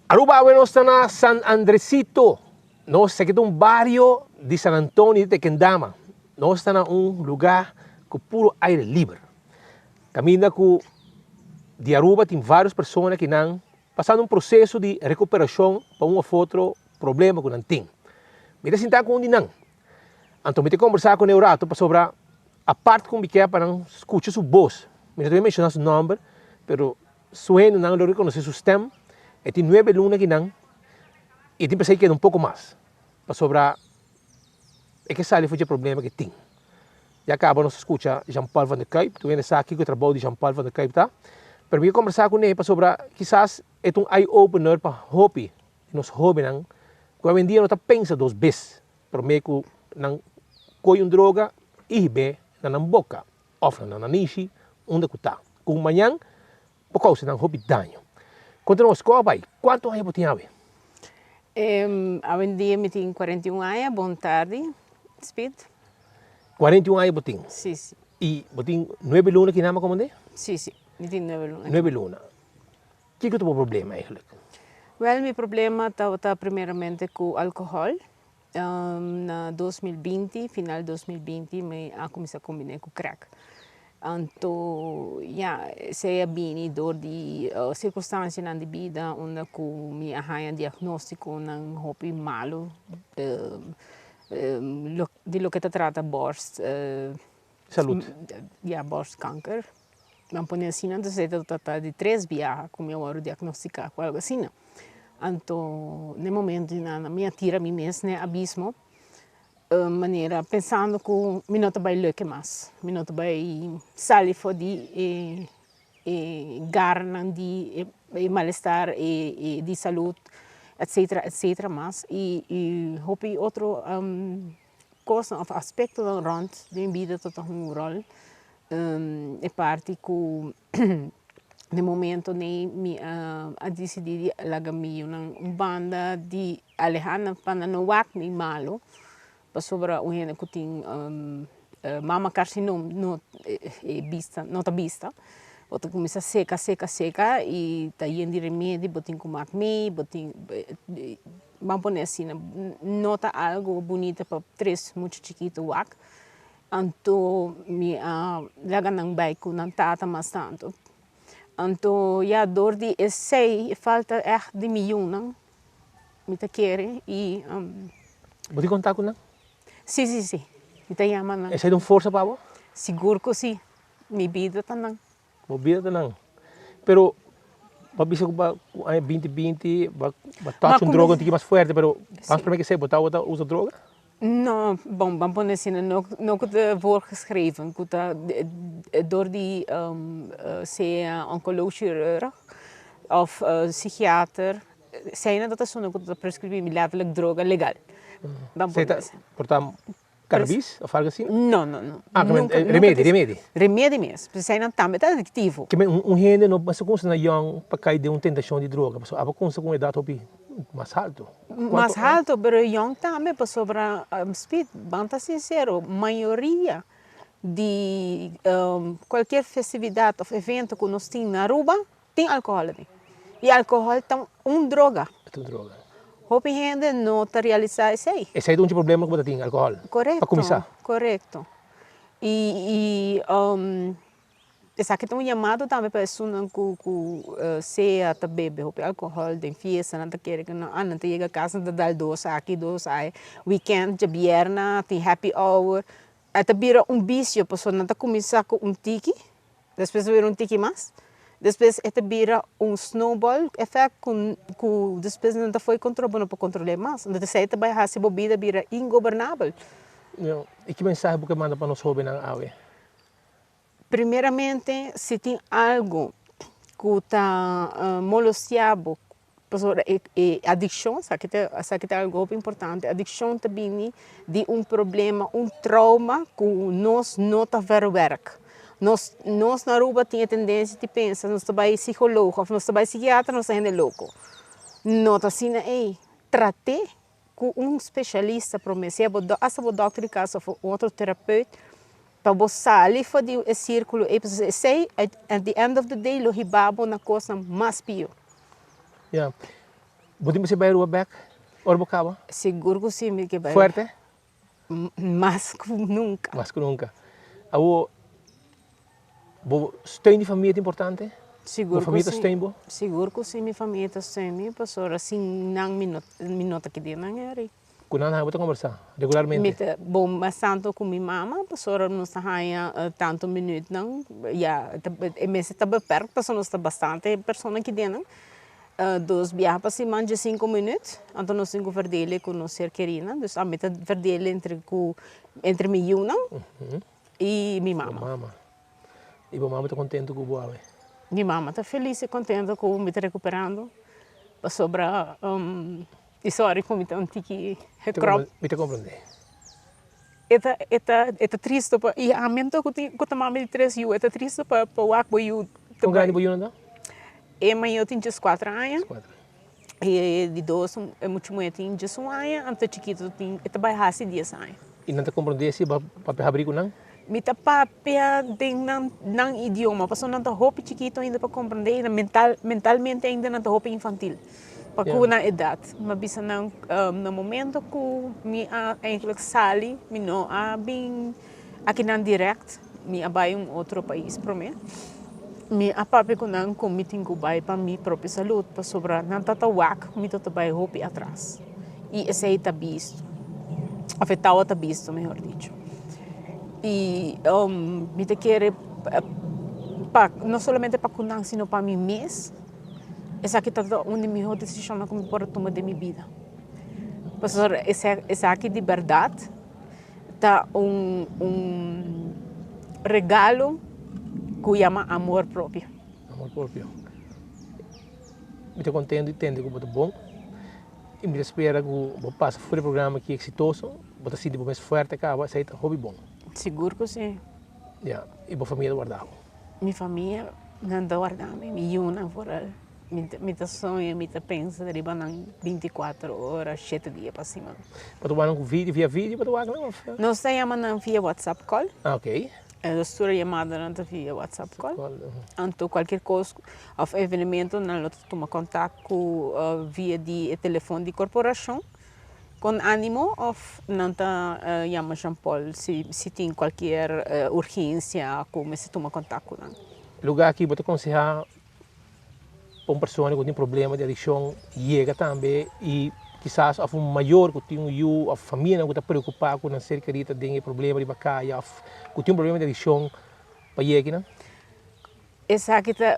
Aruba awe nos ta na San Andresito. Nos ta kita un bario di San Antonio di Tequendama. Nos ta na un lugar cu puro aire liber. Caminda cu di Aruba tin varios persona ki nan pasando un proceso di recuperacion pa un of otro problema cu nan tin. Mi ta sinta cu un di nan. Anto mi ta combersa cu ne un rato pasobra apart cu mi kier pa nan scucha su bos, mi no ta bin menciona su nomber, pero Su hendenan lo rekonosé su stèm. E tin nuebe luna kinan i e tin pensá keda un poko mas pasobra e ke sali for dje problema ke tin. Ya kaba nos a skucha Jean Paul van der Kuyp, tur hende sa kiko e trabou di Jean Paul van der Kuyp ta, pero mi ke kombersá kuné pasobra kisas e ta un eye opener pa hopi di nos hóbennan ku awendia no ta pensa dos bes promé ku nan koi un droga i hib'é na nan boka. Of na nan nanishi unda ku ta, ku mañan por kousa nan hopi daño. Konta nos koa bai, kuantu aña bo tin awe? Awendia mi tin 41 aña, bon tardi Speed. 41 aña bo tin? Si, si. I bo tin nuebe luna ki nama komand'é? Si, si, mi tin nuebe luna. Nuebe luna. Kiko ta bo problema eigenlijk? Wèl, mi problema tabata primeramente ku alkohòl. Na 2020, final 2020 mi a cuminsa combine cu crack. Anto ya, esey a bini door di circunstancianan di bida unda cu mi a haya diagnosticonan hopi malo di loke ta trata borst. Salud. Ya, borstkanker. Nan pone asina, entonces e ta ta di tres biaha ku mi a wòrdu diagnostiká ku algu asina. Anto n'e momento nan mi a tira mi mes n'e abismo manera pensando ku mi no ta bai leke mas, mi no ta bai sali for di e e garnan di e malestar e di salud etcetera etcetera mas i hopi otro Kosnan òf aspektonan rònt den mi bida ta ta hunga un ròl. E parti ku den momento nei mi a disidí di laga mi yunan un banda di alehá nan pa nan no wak mi malu pasobra un hende ku tin mama karsinom no e bista no ta bista. Bo ta kuminsá seka seka seka i ta yen di remedi bo tin ku mak mei bo tin. Ban pone asina, no ta algo bunita pa tres mucha chikito wak, anto mi a laga nan bai ku nan tata mas tantu. Anto ya dor di esei e falta ègt di mi yunan, mi ta kere i. Bo tin kontak ku nan? Si, si, si, mi ta yama nan. Esei ta un forsa pa bo? Sigur ku si, mi bida ta nan. Bo bida ta nan. Pero bo a bisa ku bo ku aña binti binti bo a touch un droga un tiki mas fuerte pero mas prome ke esei bo tabata usa droga? No, bon ban pone asina no no ku ta voorgeschreven ku ta dor di sea oncoloogchirurg of psichiater eseinan ta esun ku ta prescribi mi letterlijk droga legal. Ban pone asina. Por ta Cannabis of algo asina? No, no, no. Ah, nunca, remedi, remedi. Remedi mes. Eseinan tambe ta adictivo. Ke men un hende no mester cuminsa na yong pa cay den un tentacion di droga, pasobra abo cuminsa cu un edad hopi mas halto. Mas halto, pero yong tambe, pasobra Speed, ban ta sincero, mayoria di cualkier festividad of evento cu nos tin na Aruba, Tin alcohol aden. Y alcohol ta un droga. Ta un droga. Hopi hende no ta realisa esey. Esey ta un problema cu bo ta tin, alcohol. Corecto. Pa cuminsa. Corecto. Y esaki ta un yamado tambe pa esunnan cu sea ta bebe hopi alcohol den fiesta, nan ta kere cu nan, ah nan ta yega cas nan ta dal dos aki, dos aya, weekend, djabierna tin happy hour, e ta bira un vicio pasobra nan ta cuminsa cu un tiki. Despues ta bira un tiki mas. Despues e ta bira un snowball effect ku ku despues nan ta fo'i kontrol bo no por kontrol'é mas. Entonces esei ta bai hasi bo bida bira ingobernabel. Ya, i ki mensahe bo ke manda pa nos hóbennan awe? Primeramente si tin algu ku ta molestiá bo Pasobra e e adikshon, esaki ta esaki ta algu hopi importante, adikshon ta bini di un problema, un trauma ku nos no ta verwerk. Nos nos na Aruba tin e tendensia di pensa nos ta bai psikologo òf nos ta bai sikiatra nos ta hende loko. No ta asina ei. Trat'é ku un spesialista promé, sea bo asta bo dòkter di kas òf un otro terapeut pa bo sali for di e sirkulo ei, pasobra esei at the end of the day lo hiba bo na kosnan mas pió. Ya. Bo tin mester bai Aruba bek ora bo kaba? Sigur ku si mi ke bai. Fuerte? Mas ku nunka. Mas ku nunka. Awor bo steun di famia ta importante? Sigur Bo famia ta steun bo? Sigur ku si mi famia ta steun mi pasobra sin nan mi no mi no ta kede nan eri. Ku nan bo ta kombersá regularmente? Mi ta bon mas tantu ku mi mama pasobra nos ta haña tantu minütnan ya e mester ta beperk pasobra nos ta bastante persona kede nan. Dos biaha pa siman dje sinku minüt, anto nos tin ku verdele ku nos ser kerinan, dus ami ta verdele entre ku entre mi yunan i mi mama. Bo mama. I bo mama ta kontentu ku bo awe? Mi mama ta felis i kontentu ku mi ta rekuperando pasobra i sòri ku mi ta un tiki gekròp. Mi ta komprendé. E ta e ta e ta tristu pa i ami anto ku tin ku ta mama di tres yu e ta tristu pa pa wak bo yu ta Kon grandi bo yunan ta? E mayor tin dieskuater aña i e di dos e muchu muhé tin diesun aña anto e chikitu tin e ta bai hasi dies aña. I nan ta komprondé si bo papia habrí ku nan? Mi ta papia den nan nan idioma pasobra nan ta hopi chikitu ainda pa komprondé i nan mental mentalmente ainda nan ta hopi infantil. Pa ku nan edat. Mi a bisa nan na momento ku mi a eigenlijk sali mi no a bin akinan direct, mi a bai un otro pais prome. Mi a papia ku nan ku mi tin ku bai pa mi propio salud pasobra nan ta ta wak mi ta ta bai hopi atras i esei ta bisto of e tawa ta bisto mehor dicho. I mi ta kere pa no solamente pa ku nan sino pa mi mes. Esaki ta un di mihó desishonnan ku mi por a tuma den mi bida. Pasobra esaki di bèrdat ta un un regalo ku yama amor propio. Amor propio. Mi ta kontentu di tende ku bo ta bon i mi ta spera ku bo pasa for di programa aki eksitoso, bo ta sinti bo mes fuerte kaba, esei ta hopi bon. Sigur ku si. Ya, i bo famia ta warda bo. Mi famia nan ta warda mi, mi yunan foral. Mi ta soña, mi ta pensa riba nan binti kuater ora, shete dia pa siman. Bo ta wak nan ku video, via video bo ta wak nan of? Nos ta yama nan via WhatsApp call. Ah ok. Nos tur e yamadanan ta via WhatsApp call. Anto cualkier cos of evenemento nan lo ta tuma contact ku via di e telefon di corporacion. Con animo of nan ta yama Jean Paul si si tin cualkier urgencia cu mester tuma contact cu nan. Lugar aki bo ta conseha pa un persona cu tin problema di adiccion yega tambe y kisas of un mayor cu tin un yu of famianan cu ta preocupa cu nan ser keri ta den e problema riba caya of cu tin un problema di adiccion pa yega akinan? Esaki ta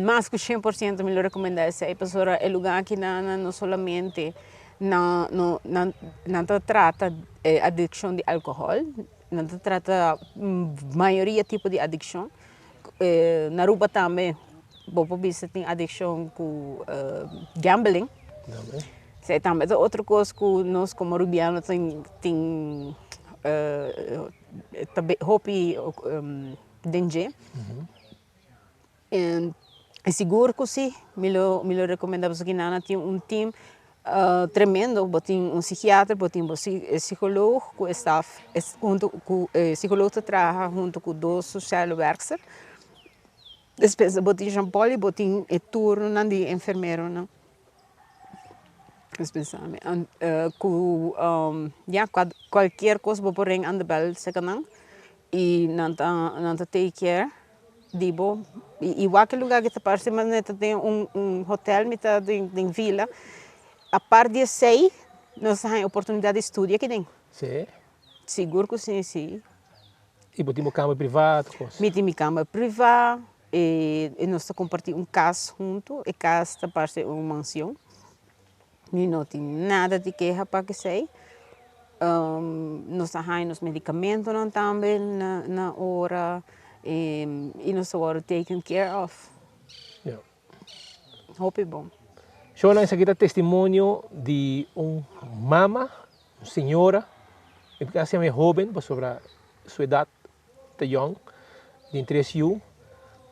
mas ku shen por siento mi lo rekomendá esei pasobra e lugá aki nan no solamente nan no nan nan ta trata e adikshon di alkohòl, nan ta trata mayoria tipo di adikshon. Na Aruba tambe bo por bisa tin adikshon ku gambling, esei tambe ta otro kos ku nos komo rubiano tin tin ta hopi. Den dje. E sigur ku si, mi lo mi lo rekomendá pasobra ki nan a tin un tim tremendo, bo tin un psikiater, bo tin bo psikoloog ku e staf huntu ku e psikoloog ta traha huntu ku dos sosiale werkster, despues bo tin Jean Paul i bo tin e turnonan di enfermeronan. Ku ya kualkier kos bo por ring aan de bel seka nan i nan ta nan ta take care di bo i wak e lugar ki ta parse manera ta den un un hotel mi ta den den vila apart di esei nos ta haña oportunidat di studia aki den. Sigur ku si si. I bo tin bo kamer priva tur kos? Mi tin mi kamer priva. E nos ta comparti un cas hunto, e cas ta parce un mansion, mi no tin nada di keha pa esey, nos ta haya nos medicamentonan tambe na ora y nos ta worde taken care of, hopi bon. Shona esaki ta testimonio di un mama, un señora, mi por casi yama e hoben pasobra su edad ta yòn, tin tres yu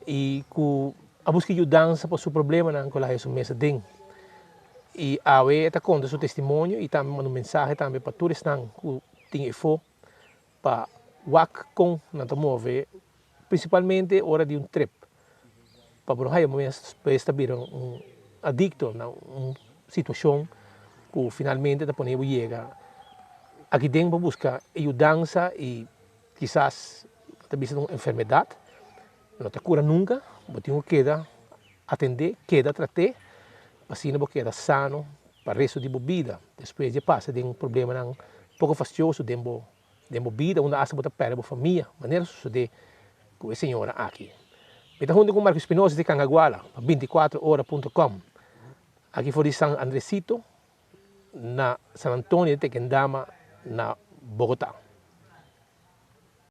i ku a buska yudansa pa su problemanan ku el a haña su mes aden. I awe e ta konta su testimonio i tambe manda un mensahe tambe pa tur esnan ku tin efo pa wak kon nan ta move, prinsipalmente ora di un trip, pa bo no haña bo mes ta bira un adikto na un. situashon ku finalmente ta pone bo yega aki den pa buska e yudansa i kisas ta bisa ta un enfermedat no ta kura nunka, bo tin ku keda atendé, keda trat'é pa asina bo keda sano pa resto di bo bida despues di a pasa den problemanan poko fastioso den bo den bo bida unda asta bo ta pèrdè bo famia manera sosodé ku e señora aki. Mi ta huntu ku Marco Espinosa di Cangaguala pa binticuatro ora punto com aki for di San Andresito na San Antonio de Tequendama na Bogotá.